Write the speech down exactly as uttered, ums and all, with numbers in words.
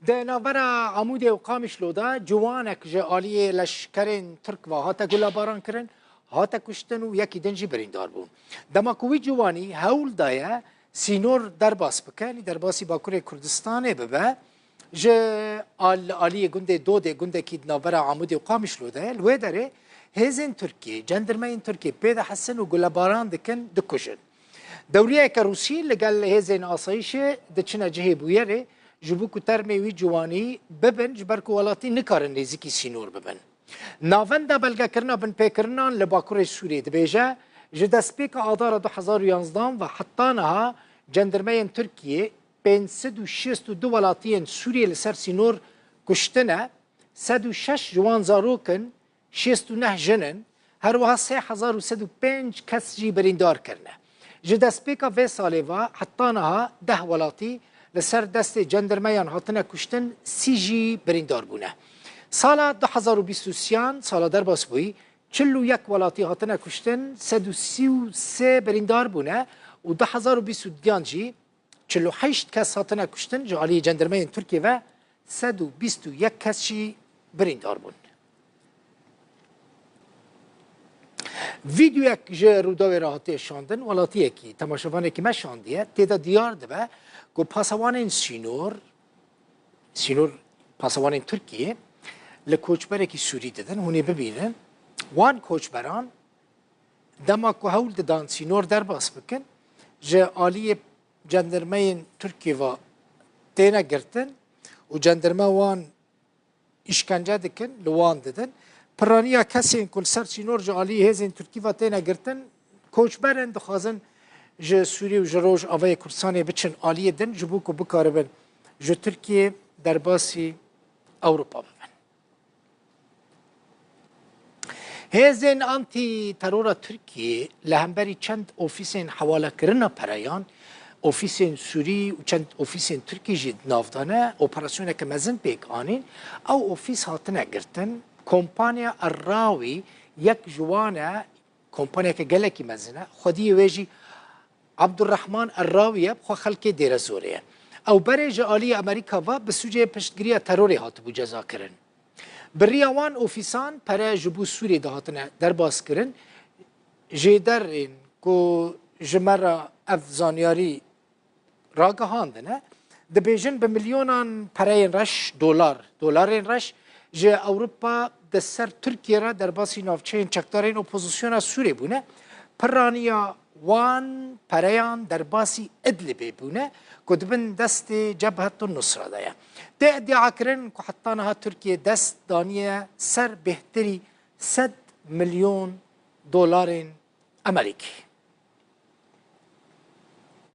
Di navbera Amûdê û Qamişlo de ciwanek ji aliyê leşkerên Tirk ve hate gulebaran kirin, hate kuştin û yekî din jî birîndar bû. Dema ku wî ciwanî hewl daye sînor derbas bike, yanî derbasî Bakurê Kurdistanê bibe, ji al-, aliyê gundê Dodê, gundekî di navbera Amûdê û Qamişlo de ye, li wê derê hêzên Tirkiyê, cendirmeyên Tirkiyê pê dihesin û gulebaran dikin, dikujin. Dewriyeke Rûsî li gel hêzên asayîşê diçine cihê bûyerê, ji bo ku termê wî ciwanî bibin, ji ber ku welatî nikarin nêzîkî sînor bibin. Navenda belgekirina binpêkirinan li Bakurê Sûriyê dibêje, ji destpêka Adara du hezar û yanzdan ve heta niha cendirmeyên Tirkiyê pênc sed û şêst û du welatiyên Sûriyê li ser sînor kuştine, sed û şeş ji wan zarok in, şêst û neh jin in, her wiha sê hezar û sed û pênc kes jî birîndar kirine. Ji destpêka vê salê ve heta niha deh welatî li ser destê cendirmeyan hatine kuştin, sî jî birîndar bûne. Sala du hezar û bîst û sêyan, sala derbasbûyî, çil û yek welatî hatine kuştin, sed û sî û sê birîndar bûne û du hezar û bîst û duyan jî çil û heşt kes hatine kuştin, ji aliyê cendirmeyên Tirkiyê ve sed û bîst û yek kes jî birîndar bûn. Vîdeoyek ji Rûdawê re hatiye şandin, welatiyekî, temaşevanekî me şandiye, tê de diyar dibe ku pasewanên sînor, sînor, pasewanên Tirkiyê li koçberekî Sûrî didin, hûn ê bibînin. Wan koçberan dema ku hewl didan sînor derbas bikin, ji aliyê cendirmeyên Tirkiyê ve têne girtin û cendirme wan îşkence dikin, li wan didin. Piraniya kesên ku li ser sînor ji aliyê hêzên Tirkî ve têne girtin, koçber in, dixwazin ji Sûrî û ji Rojavayê Kurdistanê biçin aliyê din, ji bo ku bikaribin ji Tirkiyê derbasî Ewropa bibin. Hêzên antî-terora Tirkiyê li hemberî çend ofîsên hewalekirina pereyan, ofîsên Sûrî û çend ofîsên Tirkî jî di nav de ne, operasyoneke mezin pêk anîn. Ew ofîs hatine girtin. Kompanya Errawî yek ji wan e, kompanyeke gelekî mezin e. Xwediyê wê jî Abdurrahman Errawî ye, bi xwe xelkê Dêrezorê ye. Ew berê ji aliyê Amerîka ve bi sûcê piştgiriya terorê hatibû cezakirin. Bi riya wan ofîsan pere ji bo Sûriyê dihatine derbaskirin. Jêderên ku ji me re ev zanyarî ragihandine, dibêjin bi milyonan pereyên reş, dolar, dolarên reş ji Ewropa di ser Tirkiyê re derbasî navçeyên çekdarên opozisyona Sûrê bûne. Piraniya wan pereyan derbasî Idlibê bûne ku di bin destê Cebhet Nusra de ye. Tê îdiakirin ku heta niha Tirkiye dest daniye ser bêhtirî sed milyon dolarên Amerîkî.